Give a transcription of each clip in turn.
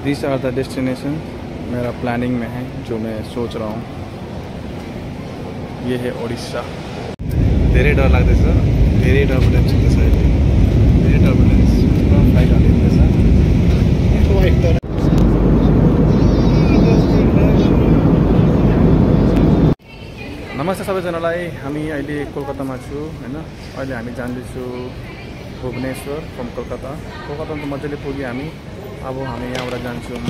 These are the destination मेरा planning में है जो मैं सोच रहा हूँ। ये है ओडिशा। धेरै डर लाग्दैछ, धेरै टर्बुलेन्स हुँदैछ अहिले, धेरै टर्बुलेन्स फ्लाइट हालिँदैछ। नमस्ते सबैजनालाई, हामी अहिले कोलकातामा छु हैन। अहिले हामी जाँदैछु भुवनेश्वर फ्रम कोलकाता। कोलकाता त मजाले पुग्यो हामी। अब हामी यहाँबाट जान्छौँ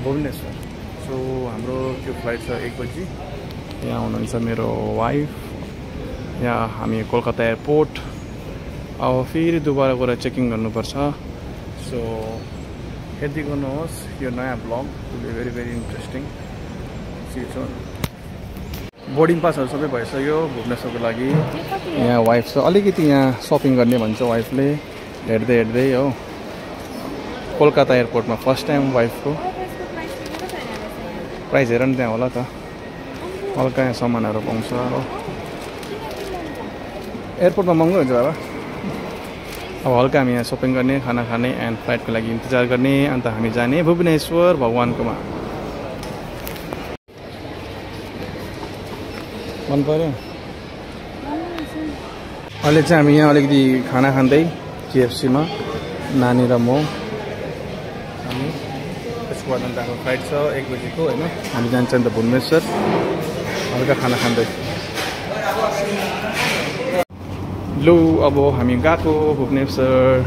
भुवनेश्वर। सो हाम्रो त्यो फ्लाइट छ 1 बजी। यहाँ हुनुहुन्छ मेरो वाइफ। यहाँ हामी कोलकाता एयरपोर्ट। अब फेरि दोबारा गएर चेकिङ गर्नुपर्छ। सो हेर्दै गर्नुहोस् यो नयाँ blog, will be very very interesting. See you soon. Boarding पासहरू सबै भइसक्यो भुवनेश्वरको लागि। यहाँ वाइफ छ, अलिकति यहाँ सपिङ गर्ने भन्छ वाइफले, हेर्दै हेर्दै हो। कोलकाता एयरपोर्टमा फर्स्ट टाइम वाइफको। प्राइस हेर न त्यहाँ होला त, हल्का यहाँ सामानहरू पाउँछ हो। एयरपोर्टमा महँगो हुन्छ बाबा। अब हल्का हामी यहाँ सपिङ गर्ने, खाना खाने एन्ड फ्लाइटको लागि इन्तजार गर्ने, अन्त हामी जाने भुवनेश्वर भगवान्कोमा। मन पर्यो। अहिले चाहिँ हामी यहाँ अलिकति खाना खाँदै केएफसीमा नानी र म। हामी त्यसको बाद अन्त हाम्रो फ्लाइट छ 1 बजीको होइन। हामी जान्छ अन्त भुवनेश्वर हल्का खाना खाँदै। लु अब हामी गएको भुवनेश्वर।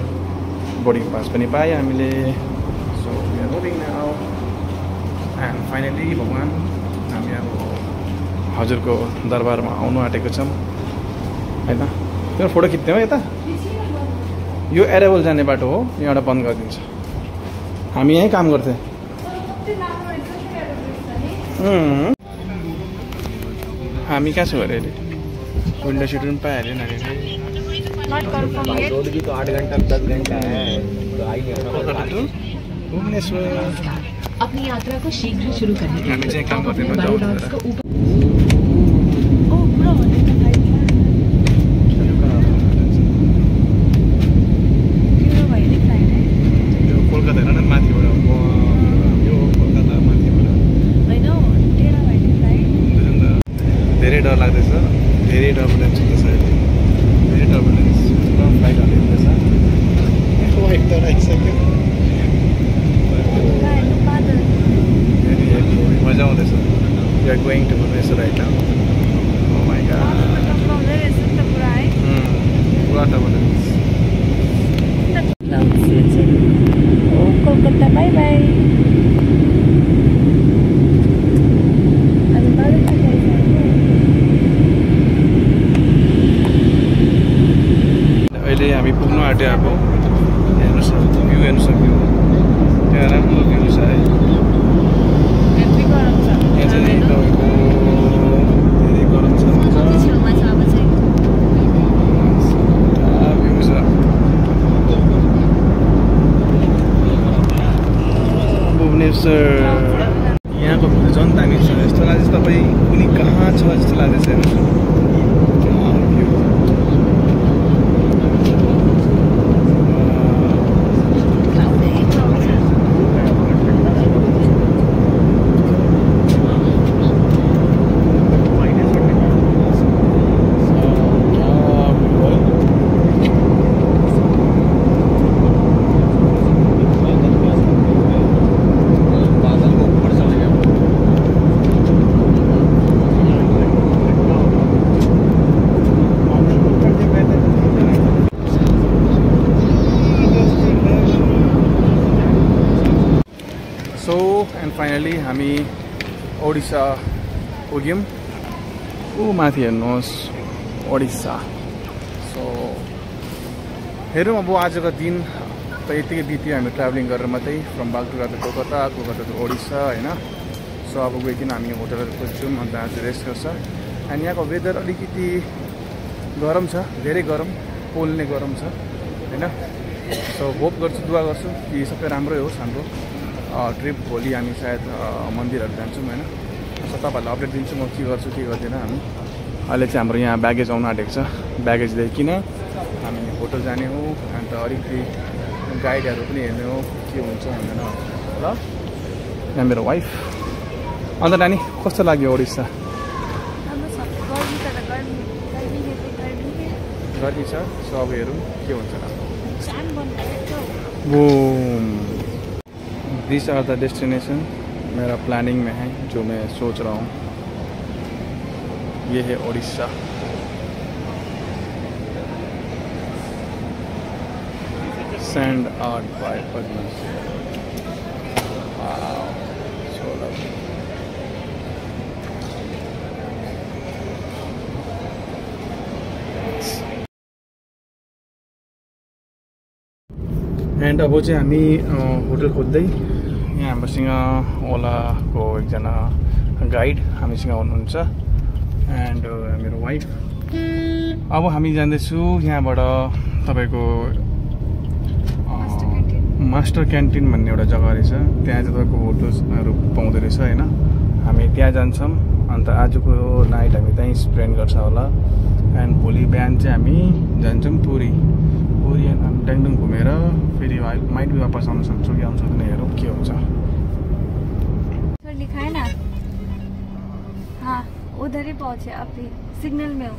बोर्डिङ पास पनि पाएँ हामीले। So we are moving now and finally भगवान हामी अब हजुरको दरबारमा आउनु आँटेको छौँ होइन। त्यो फोटो खिच्ने हो यता। यो एराइवल जाने बाटो हो, यहाँबाट बन्द गरिदिन्छ। हामी यहीँ काम गर्थ्यौँ। हामी कहाँ छौँ अरे अहिले? विन्डो सिट पनि पाइहाल्यो नानीले। रोड भी तो 8 घंटा 10 घंटा है तो आइए भुवनेश्वर। अपनी यात्रा को शीघ्र शुरू करने के हामी चाहिँ काम गर्दै कोलकाता हेर न माथिबाट। यो कोलकाता माथिबाट धेरै डर लाग्दैछ, धेरै टर्बुलेन्स हुँदैछ अहिले, धेरै टर्बुलेन्स फ्लाइट हालिँदैछ। वाइफ त आइसक्यो, मजा आउँदैछ। We are going to Bhubaneswar right now. Oh my god, पुरा टर्बुलेन्स। Kolkata bye bye. अहिले हामी पुग्नु आँट्यो। अब हेर्नुहोस् न, भ्यू हेर्नु सक्यो। त्यहाँ राम्रो भ्यू छ है। यहाँ चाहिँ तपाईँको धेरै गरम छ, भ्यू छ। भुवनेश्वर यहाँको भ्यू झन् दामी छ। यस्तो लाग्दैछ तपाईँ कुनै कहाँ छ जस्तो लाग्दैछ। हेर्नुहोस् फाइनली हामी ओडिसा पुग्यौँ। माथि हेर्नुहोस् ओडिसा। सो हेरौँ अब आजको दिन त यतिकै बित्यो। हामी ट्राभलिङ गरेर मात्रै from Bagdogra to Kolkata, Kolkata to Odisha होइन। सो अब गइकन हामी होटलहरू खोज्छौँ, अन्त आज रेस्ट गर्छ। एन्ड यहाँको वेदर अलिकति गरम छ, धेरै गरम, पोल्ने गरम छ होइन। सो होप गर्छु, दुआ गर्छु कि सबै राम्रै होस् हाम्रो ट्रिप। भोलि हामी सायद मन्दिरहरू जान्छौँ होइन। सो तपाईँहरूलाई अपडेट दिन्छु म के गर्छु के गर्दैन हामी। अहिले चाहिँ हाम्रो यहाँ ब्यागेज आउनु आँटेको छ। ब्यागेज ल्याइकन हामी होटल जाने हो। अन्त अलिकति गाइडहरू पनि हेर्ने हो के हुन्छ भनेर ल। यहाँ मेरो वाइफ। अन्त नानी कस्तो लाग्यो ओडिसा? गर्मी छ सो अब हेरौँ के हुन्छ र। दिस आर द डेस्टिनेशन मेरा प्लानिंग में है जो मैं सोच रहा हूँ। ये है Odisha. Sand art by Padmashri. And अब चाहिँ हामी होटल खोज्दै यहाँ हाम्रोसँग ओलाको एकजना गाइड हामीसँग हुनुहुन्छ एन्ड मेरो वाइफ। अब हामी जाँदैछु यहाँबाट तपाईँको मास्टर क्यान्टिन भन्ने एउटा जग्गा रहेछ, त्यहाँ चाहिँ तपाईँको होटल्सहरू पाउँदो रहेछ होइन। हामी त्यहाँ जान्छौँ। अन्त आजको नाइट हामी त्यहीँ स्पेन्ड गर्छ होला एन्ड भोलि बिहान चाहिँ हामी जान्छौँ पुरी हामी ट्याङडुङ घुमेर फेरि माइट भी वापस आउन सक्छौँ कि आउन सक्दैन हेरौँ के हुन्छ। लिखा है ना? हाँ उधर ही पहुँचे अभी सिग्नल में हो।